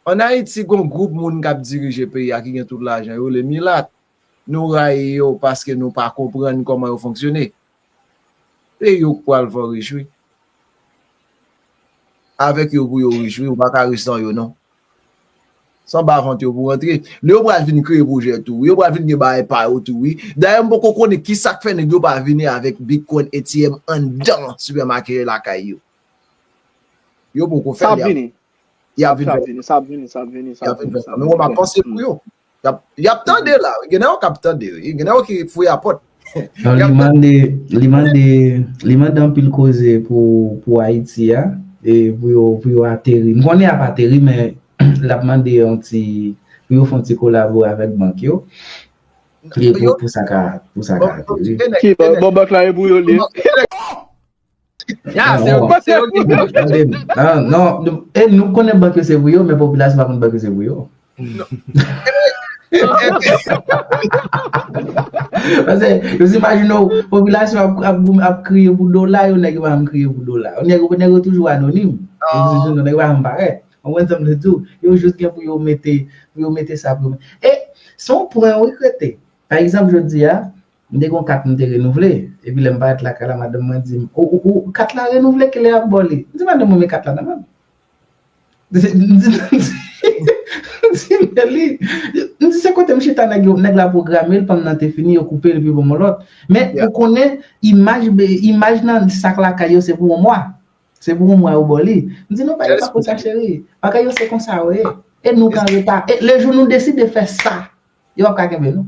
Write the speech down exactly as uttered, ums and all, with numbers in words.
Ann Ayiti, gon gwoup moun k ap dirije peyi a ki gen tout lajan yo, le milat. Nou rayi yo paske nou pa konprann kòman yo fonksyone. Se yo k pral fè w rich, wi. Avèk yo pou yo rich, wi. Ou pa ka rich san yo, non. Se anba vant yo pou rantre. Lè yo pral vin kreye pwojè tou, wi. Yo pral vin gen bagay pa yo tou, wi. Dayè, m poko konnen ki sa k fè nèg yo pa vini avèk Bitcoin A T M anndan sipèmakè lakay yo. Yo poko fè l, y ap vini. Y ap vin fè. Sa ap vini, sa ap vini, sa ap vini, sa ap vini. Men mwen, m ap panse pou yo. Y ap, y ap tande la. Gen nan yo k ap tande, wi. Gen nan yo ki fouye a pòt. Non, li mande, li mande, li mande anpil koze pou, pou Ayiti a, e pou yo, pou yo ateri. M konnen y ap ateri, men l ap mande yon ti, pou yo fè yon ti kolabo avèk bank yo. E pou, pou sa ka, pou sa ka ateri. Ki, bon, bon, bank la e pou yo li. Ya, se yo, se yo ki. Tande m. Ah, non, nou, e nou konnen bank yo se pou yo, men popilasyon pa konn bank yo se pou yo. Paske, yo imajine w, popilasyon ap, ap, ap kriye pou dola, yo nèg yo pa janm kriye pou dola. Nèg yo, nèg yo toujou anonim. Yo toujou, nèg yo pa janm parèt. Ou konprann sa m vle di w? Yo jis gen pou yo mete, pou yo mete sa pou yo. E, se yon pwen wi k rete. Pa egzanp, jodi a, m te gen yon kat m te renouvle. Epi lè m parèt lakay la, madanm mwen di m, ou, ou, ou, kat la renouvle, kilè y ap ba w li? M di, madanm mwen, men kat la nan men m. M di, m di, m di, men li, m di, se kote m chita, nèg yo, nèg la pwograme l, panm nan te fini, yo koupe l, epi yo ban m yon lòt. Men ou konnen, imaj, imaj nan sak lakay yo, se pou yon mwa. Se pou yon mwa yo ba w li. M di, non, bagay pa konsa, cheri. Bagay yo se konsa yo ye. E nou k an reta. E lejou nou deside fè sa, yo p ap ka kenbe nou.